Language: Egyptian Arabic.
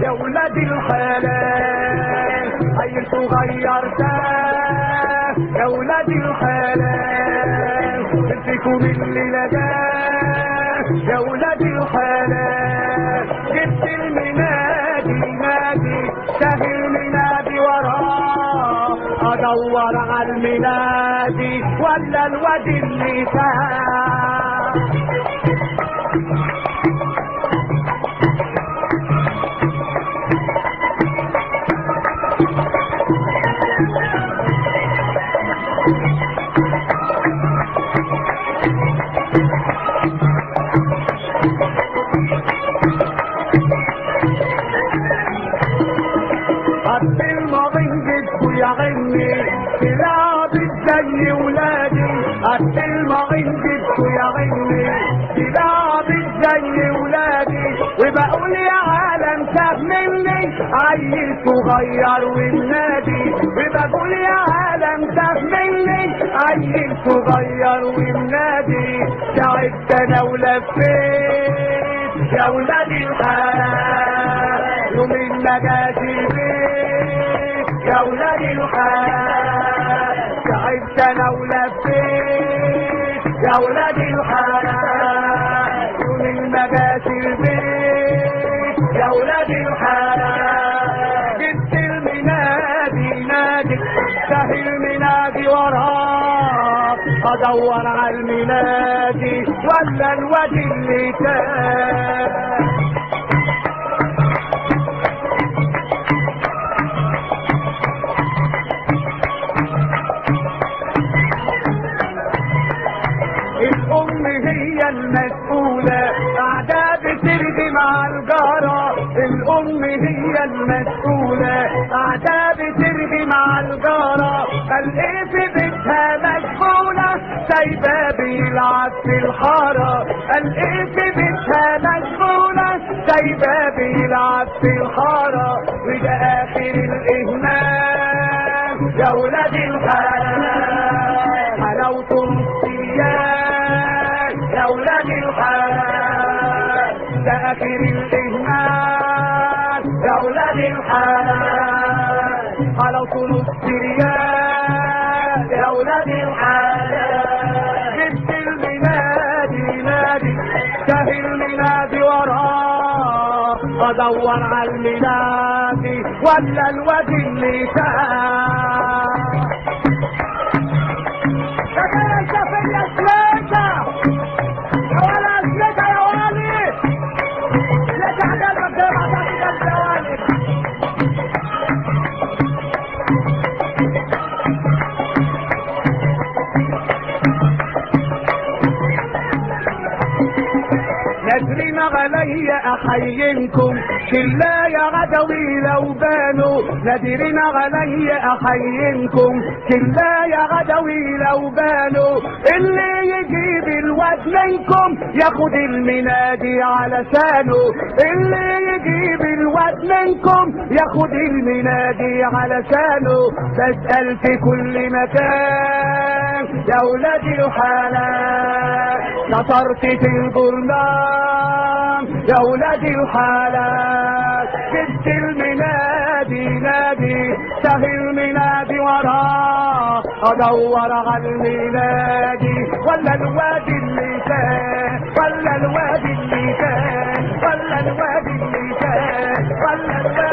يا ولاد الحلال عيل صغير ده، يا ولاد الحلال فيكم الليلة ده، يا ولاد الحلال جبت المنادي نادي سهل المنادي وراه، ادور على المنادي ولا الواد اللي تاه. يا غني تلعب زي ولادي، قد المعين جبته يا غني تلعب زي ولادي، وبقول يا عالم تاه مني عيل صغير والنادي، وبقول يا عالم تاه مني عيل صغير والنادي. تعبت انا ولفيت يا ولادي الحال يومين ما جاش البيت، يا ولاد الحلال تعبت انا ولفيت، يا ولاد الحلال يوم ما جاش البيت، يا ولاد الحلال جبت المنادي نادي سهل المنادي وراه، ادور على المنادي ولا الواد اللي تاه. الأم هي المسؤولة قاعدة بترغي مع الجارة، الأم هي المسؤولة قاعدة بترغي مع الجارة، قال إيه في بيتها مشغولة سايبة بيلعب في الحارة، قال إيه في بيتها مشغولة سايبة بيلعب في الحارة، وده آخر الإهمال يا ولاد الحلال حلاوته الصيام، يا ولاد الحلال ده آخر الإهمال، يا ولاد الحلال حلاوته نص ريال، يا ولاد الحلال جبت المنادي نادي سهل المنادي وراه، ادور على المنادي ولا الواد اللي تاه. يا سليكة يا ولا سليكة يا والي، سليكة قلبك زي ما عطاك قلب يا والي. نازلين عليا احييكم شلا يا غدوي لو بانوا، نادرين عليا احييكم شلا يا غدوي لو بانوا، اللي يجيب الواد منكم ياخد المنادي على شانه، اللي يجيب الواد منكم ياخد المنادي على شانه، بسأل في كل مكان يا ولاد الحلال نطرت في الجرنان، يا ولاد الحلال جبت المنادي نادي سهل المنادي وراه، ادور على المنادي ولا الواد اللي تاه، ولا الواد اللي تاه، ولا الواد اللي تاه، ولا الواد